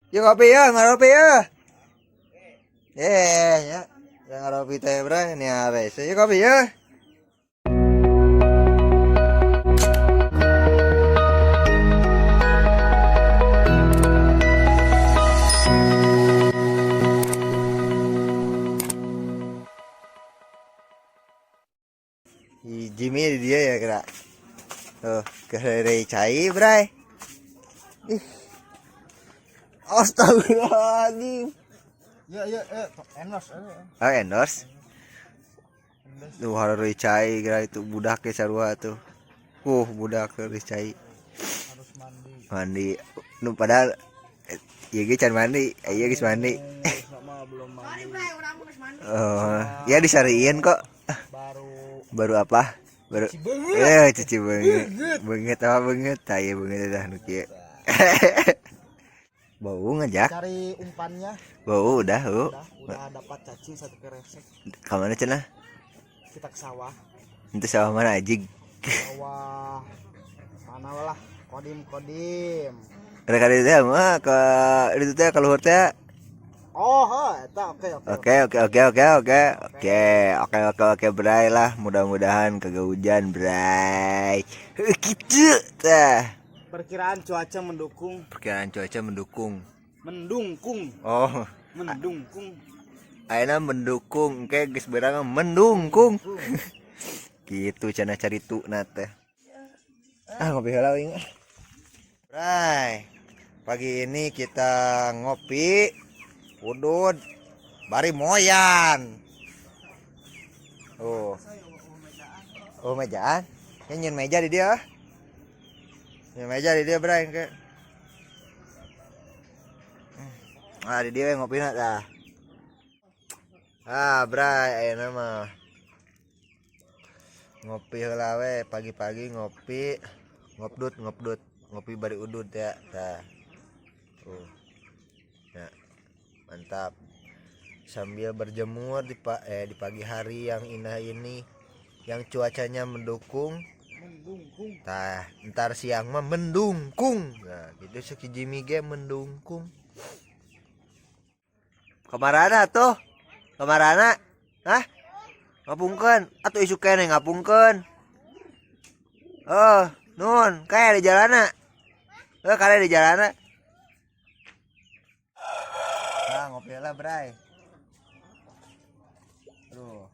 Yuk kopi ya, ngaropi ya. Eh, ya. Yang ngaropi teh bray, ini habis. Yuk kopi ya. Jimmy di dia ya kira. Tuh, ke cai bray. Ih. Astagfirullahaladzim. Ya ya endorse. Ah, endorse. Tuh harus cai kira itu budak ke sarua tuh. Budak harus cai. Harus mandi. Mandi. Nu padahal ieu ge can mandi, ieu geus mandi. Sama belum mandi. Oh, ya disariin kok. Baru Baru apa? Baru cuci beungeut. Beungeut apa beungeut? Tah ieu beungeut dah nu kieu. Bau ngajak. Cari umpannya. Bau udah, bu. Udah dapat cacing satu keresek. Ka mana cenah? Kita ke sawah. Itu sawah mana ajig? Sawah mana lah? Kodim kodim. Rek ka ditu mah ke ditu teh ka luhur teh. Oh, eta oke oke. Oke oke oke oke oke oke oke oke oke bray lah, mudah-mudahan kagak hujan bray. Gitu teh. Perkiraan cuaca mendukung. Perkiraan cuaca mendukung. Mendungkung. Oh. Mendungkung. Ayeuna mendukung, engke geus beurang mendungkung. Gitu cenah carituna teh. Ah, ngopi heula aing. Bray. Pagi ini kita ngopi udud bari moyan. Oh. Oh, mejaan. Ya nyeun meja di dia. Nyeun meja di dia, Bray, engke. Ah, di dia ngopina tah. Ah, Bray, ayeuna mah ngopi heula we, pagi-pagi ngopi, ngopdut, ngopdut, ngopi bari udud ya. Tah. Tuh. Ya. Mantap. Sambil berjemur di di pagi hari yang indah ini, yang cuacanya mendukung. Mendungkung. Tah, ntar siang mah mendungkung. Nah, gitu si Jimmy ge mendungkung. Kamarana tuh? Kamarana? Hah? Ngapungkeun atuh isuk keneh ngapungkeun. Oh, nun, kayak di jalana. Kare di jalana. Nah, ngopi lah, Bray. Aduh,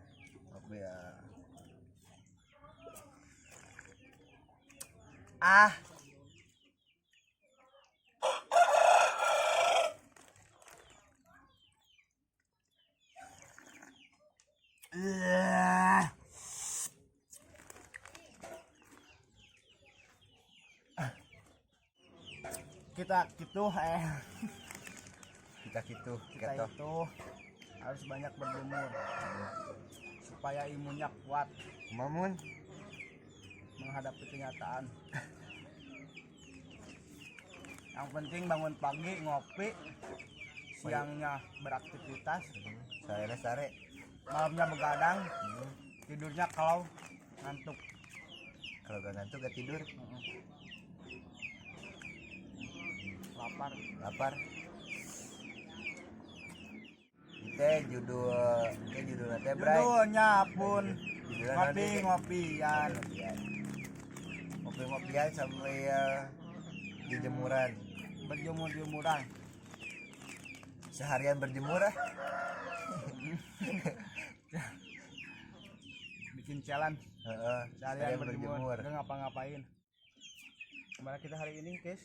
ngopi ya. Ah. Kita gitu Kita gitu, kita itu harus banyak berjemur supaya imunnya kuat. Mamun menghadapi kenyataan. Yang penting bangun pagi ngopi, siangnya beraktivitas, sare sare, malamnya begadang, tidurnya kalau ngantuk. Kalau gak ngantuk gak tidur. Lapar. Lapar. Itu judul, itu judulnya teh, Bray. Judulnya pun judulnya ngopi ngopian. Ngopi-ngopian sambil di jemuran. Berjemur-jemuran. Seharian berjemur ah. Bikin challenge. Heeh, seharian berjemur. Gak ngapa-ngapain. Kemana kita hari ini, guys?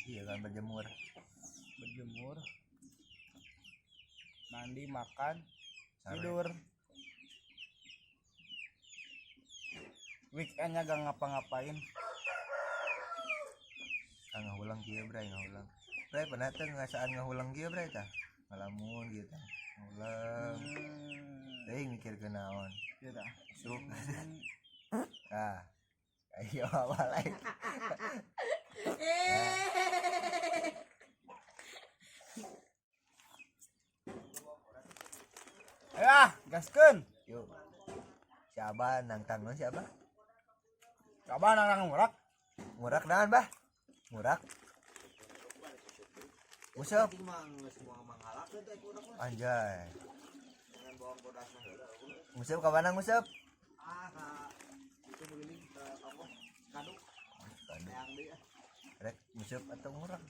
Iya kan berjemur. Berjemur. Mandi, makan, sare. Tidur. Weekendnya gak ngapa-ngapain. Ah, ngahulang kieu, Bray, ngahulang. Bray, pernah teh ngasaan ngahulang kieu, Bray, tah? Ngalamun gitu. Ngahulang. Teuing mikir ke naon. Iya tah. Isuk. Ah. Ayo apa lagi? Ayo ah, gaskeun. Yuk. Si Abah nangtang naon si Abah? Abah nangtang ngurak. Ngurak naon, Bah? Ngurak. Nguseup. Anjay. Nguseup ka mana nguseup? Rek nguseup atau ngurek?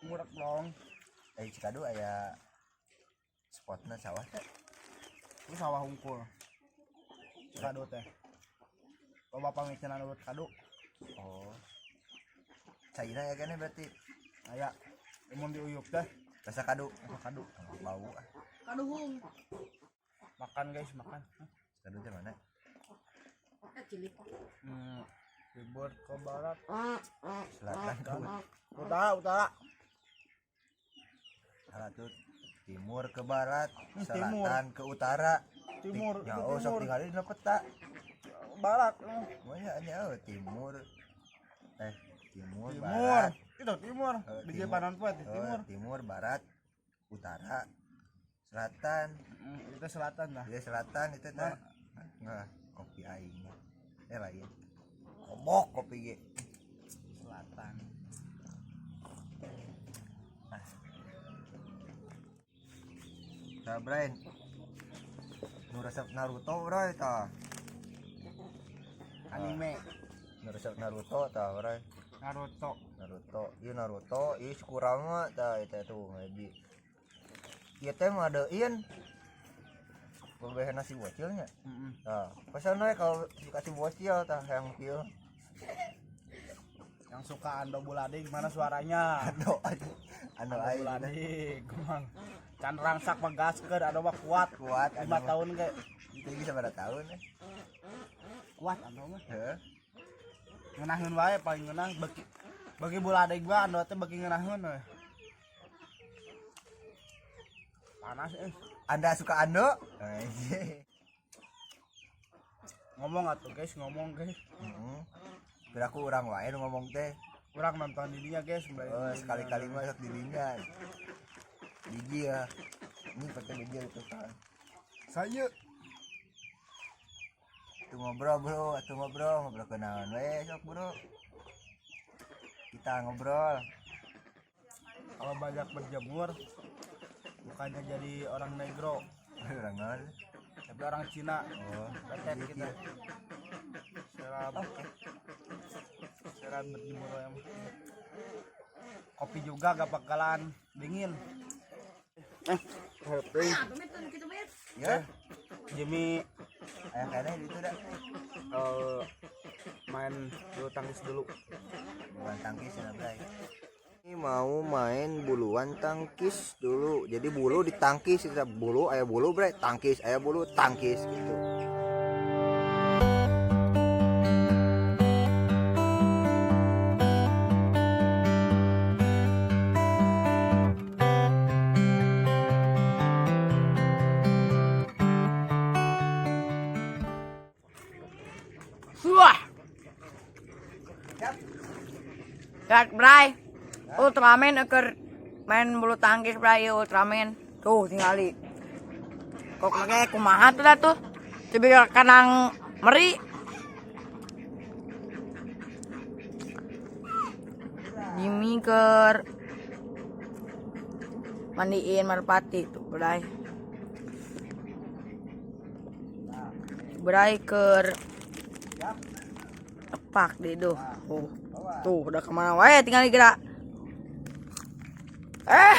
Ngurek dong. Eh, Cikadu aya spotna sawah teh. Itu sawah hungkul. Cikadu teh. Loba pangecenan urut kadu. Oh. Caina ya kene berarti. Aya. Mun diuyup teh Rasa kadu. rasa kadu. Oh, bau ah. Kaduhung. Makan guys, makan. Cikadu teh mana? Cilik. Timur ke barat, Selatan ke utara, utara. Salah tuh. Timur ke barat, Ini timur. selatan ke utara. Timur, Ya, itu oh, sok timur. tinggalin dina peta. Barat. Moya nya oh, timur. Eh, timur, Timur. barat. Itu timur. Eh, Biji timur. panon poe Oh, timur. timur, barat, utara, selatan. Itu selatan lah. Dia selatan itu teh. Nggak, kopi aing. Eh lain. Kobok kopi ge. Selatan. Tah Brian. Nu resep Naruto bro tah. Anime Nu resep Naruto tah bro. Naruto. Naruto, ieu Naruto, ieu Kurama tah eta tuh ngaji. Ieu teh ngadein bebehe si bocilnya. Heeh. Tah, pesan we kalau suka si bocil tah yang kieu. Yang suka Ando Buladik mana suaranya? Ando ando Ando aing Buladik, emang. Can rangsak mah gaskeun Ando mah kuat. kuat 5 tahun ge Itu ge sabaraha tahun eh. kuat Ando mah. Heeh. Ngeunaheun wae paling ngeunah bagi bagi Buladik mah Ando teh bagi ngeunaheun we. Panas eh. Anda suka Ando? Anjing. Ngomong atuh guys, ngomong guys. Heeh. Piraku urang wae nu ngomong teh. Kurang nonton dirinya guys, mulai Oh, sekali-kali mah sok dirinya. Biji ya. Ini pakai biji itu kan. Saya Tuh ngobrol bro, tuh ngobrol, ngobrol kenalan we sok bro. Kita ngobrol. kalau banyak berjemur bukannya jadi orang negro, Orang naon? tapi orang Cina. Oh, Petek iya, kita. iya. Secara secara berjemur yang kopi juga gak bakalan dingin. Happy. Ah, tumit tuh kitu mit. Ya, Jimmy aya keneh di itu dah. main bulu tangkis dulu. Bukan tangkis ya, Bray. Ini mau main buluan tangkis dulu. Jadi bulu ditangkis, kita bulu aya bulu, Bray, tangkis, aya bulu, tangkis gitu. Wah. Siap. Lihat Bray. Ultraman eker main bulu tangkis Bray, ieu Ultraman. Tuh tingali. Kok make kumaha tuh dah tuh. Coba kanang meri. Jimmy keur mandiin merpati tuh Bray. Bray keur tepak deh tuh. Oh. Tuh udah kemana wae tinggal gerak. Eh.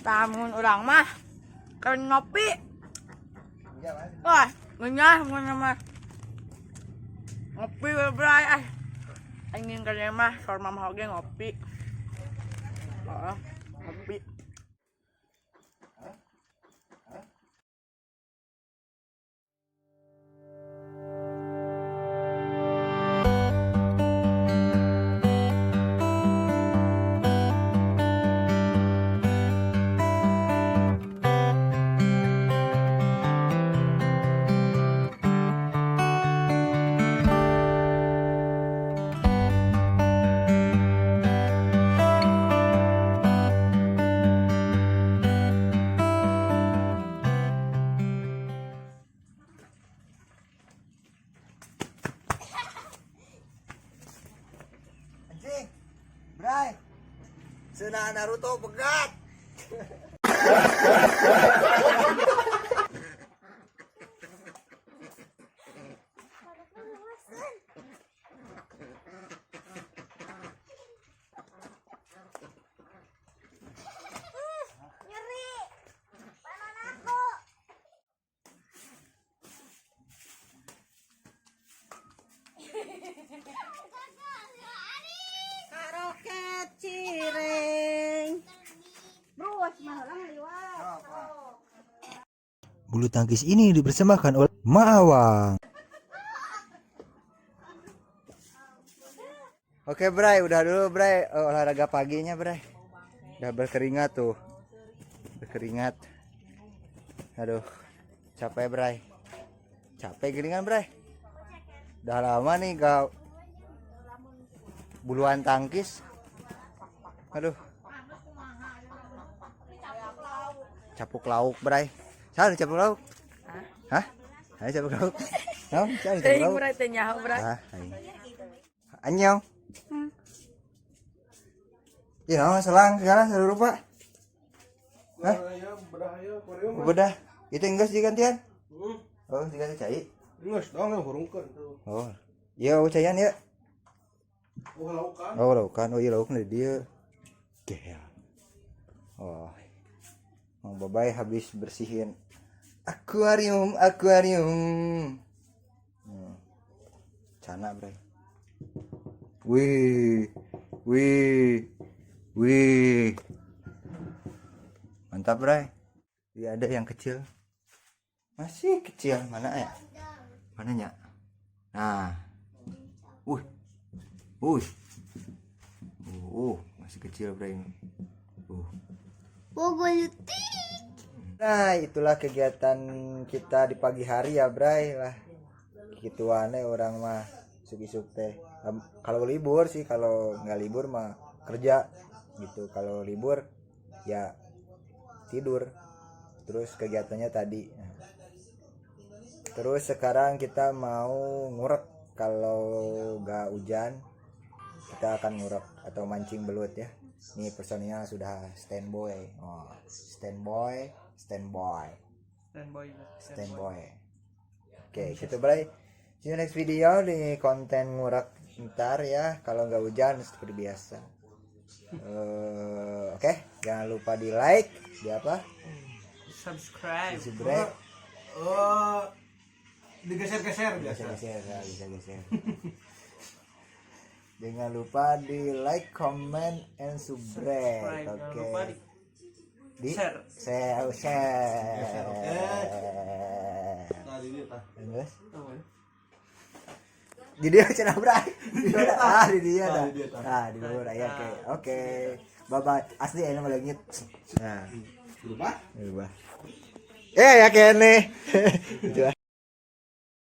Tamun urang mah keur ngopi. Iya, Mas. Wah, ngenyah mun mah. Ngopi we Bray ah. Anjing keur mah sor mamah oge ngopi. Heeh, ngopi. Cenah Naruto pegat. Nyeri. Panon aku. Karoket cireng. Bros, mah lang liwat. Bulu tangkis ini dipersembahkan oleh Maawang. Oke Bray, udah dulu Bray, olahraga paginya Bray. Udah berkeringat tuh. Berkeringat. Aduh, capek Bray. Capek gini kan Bray? Udah lama nih gak buluan tangkis. Aduh. Capuk lauk Bray. Salah capuk lauk? Hah? Hah? Capuk lauk? Naon? Salah capuk Teuing lauk? Bray teh nyaho Bray. Ah, aing. Annyeong. Ya, selang segala seluruh Pak. Hah? Bedah. Itu enggak digantian? Oh, diganti cai. Geus dong yang hurungkeun tuh. Oh. Iya, oh, caian ya. Oh, laukan. Oh, laukan. Oh, iya laukna di dieu. Gel. Oh. Mang Babay habis bersihin akuarium, akuarium. Cana, Bray. Wih. Wih. Wih. Mantap, Bray. Iya, ada yang kecil. Masih kecil, mana ya? Mananya? Nah. Wih. Wih. Masih kecil, Bray. Nah, itulah kegiatan kita di pagi hari ya, Bray lah. Gituane orang mah isuk-isuk teh. Kalau libur sih, kalau nggak libur mah kerja gitu. Kalau libur ya tidur. Terus kegiatannya tadi. Nah. Terus sekarang kita mau ngurek, kalau nggak hujan kita akan ngurek atau mancing belut ya. Ini personilnya sudah standby. Oh, standby, standby, Standby. Standby. Oke, gitu Bray. See you next video di konten ngurek ntar ya. Kalau nggak hujan seperti biasa. Oke, jangan lupa di like, di apa? Subscribe. Subscribe. Oh, digeser-geser biasa. Geser, ya, bisa geser. Jangan lupa di like, comment, and subscribe. Subscribe. Jangan Oke. lupa di Di share. Share, share. Geser, oke. Nah, di dieu tah. Terus? Oh, ya. Di dia cenah Bray. Di dia ah di dia Ah, dah. di dia tah. Ah di luar ya oke. Oke. Bye bye. Asli ini mah leungit. Nah, Berubah? berubah. Eh ya kene. Gitu ah.